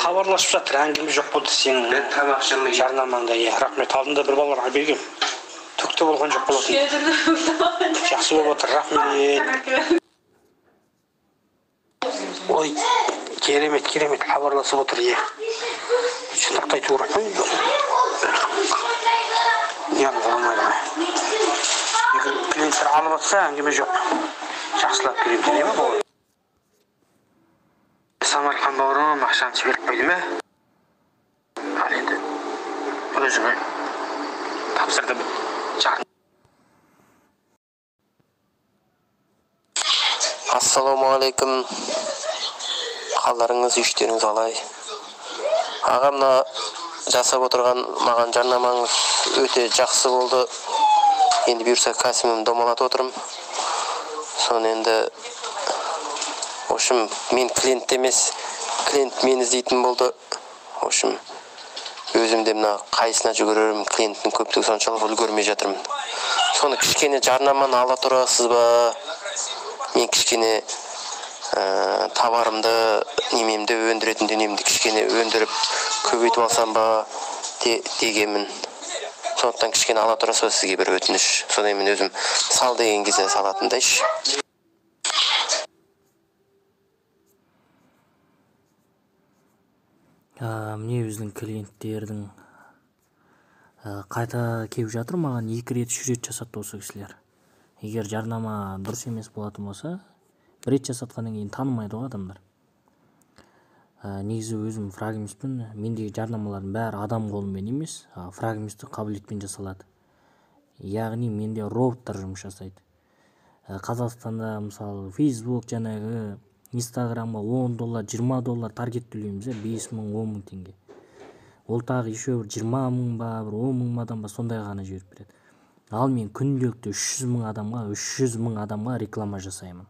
Хабарласып жатыр, әңгіме жоқ болды сенің жарнамаңда. Иә, рахмет. Алдында бір балаларға бергем. Түк те болған жоқ болатын. Жақсы болып отыр, рахмет. Ой, керемет, керемет хабарласып отыр, иә. Шындықты айту керек қой. Не болмайды ғой. Егер клиенттер алып жатса, әңгіме жоқ. Жақсылап беремін дене ме бұл? Самарқан бауырым ақшаны жіберіп қойды ма? Ал енді өзіңе тапсырдым. Ассалаумағалейкум. Қалдарыңыз, іштеріңіз қалай? Аға, мына жасап отырған маған жарнамаңыз өте жақсы болды. Енді бұйырса кәсібімді домалатып отырмын. Соны енді, в общем, мен клиент емес, клиент мені іздейтін болды. В общем, өзім де мына қайсына жүгірерім, клиенттің көптігі соншалық үлгермей жатырмын. Соны кішкене жарнаманы ала тұрасыз ба? Мен кішкене товарымды, немемді өндіретін дүниемді кішкене өндіріп көбейтіп алсам ба дегенмін. Сондықтан кішкене ала тұрасыз ба, сізге бір өтініш. Содан мен өзім сал деген кезде салатындайшы. Міне біздің клиенттердің қайта келіп жатыр маған, 2 рет, 3 рет жасатты осы кісілер. Егер жарнама дұрыс емес болатын болса, бір рет жасатқаннан кейін танымайды ғой адамдар. Негізі өзім фрагментпін, мендегі жарнамалардың бәрі адам қолымен емес, фрагменттік қабілетпен жасалады. Яғни менде роботтар жұмыс жасайды. Қазақстанда мысалы Facebook жаңағы Инстаграмға 10 доллар, 20 доллар таргет төлейміз, 5 мың, 10 мың теңге. Ол тағы еще бір 20 мың ба, бір 10 мың адам ба сондай ғана жіберіп береді. Ал мен күнделікті 300 мың адамға, 300 мың адамға реклама жасаймын.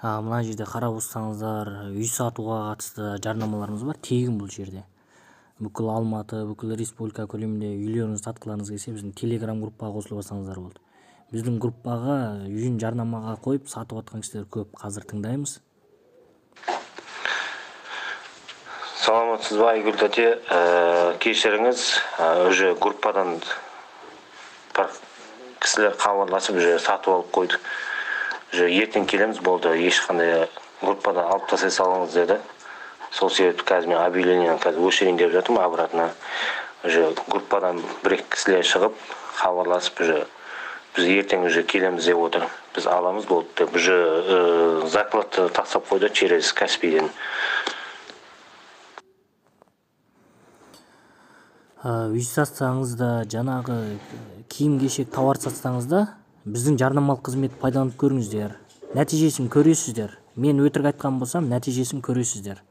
Мына жерде қарап отырсаңыздар, үй сатуға қатысты жарнамаларымыз бар, тегін бұл жерде. Бүкіл Алматы, бүкіл республика көлемінде үйлеріңізді сатқыларыңыз келсе, біздің Telegram группаға қосылып алсаңыздар болды. Біздің группаға үйін жарнамаға қойып сатып жатқан кісілер көп, қазір тыңдаймыз. Саламатсыз ба, Айгүл тәте? Кешіріңіз, уже группадан бір кісілер хабарласып, уже сатып алып қойды. Уже ертең келеміз, болды, ешқандай группадан алып тастай салыңыз деді. Сол себепті қазір мен объявлениені қазір өшірейін деп жатырмын, обратно. Уже группадан бір екі кісілер шығып, хабарласып, уже біз ертең уже келеміз деп отыр. Біз аламыз болды деп, уже закладты тастап қойды через Каспийден. Үй сатсаңыз да, жаңағы киім-кешек тауар сатсаңыз да, біздің жарнамалық қызмет пайдаланып көріңіздер. Нәтижесін көресіздер. Мен өтірік айтқан болсам, нәтижесін көресіздер.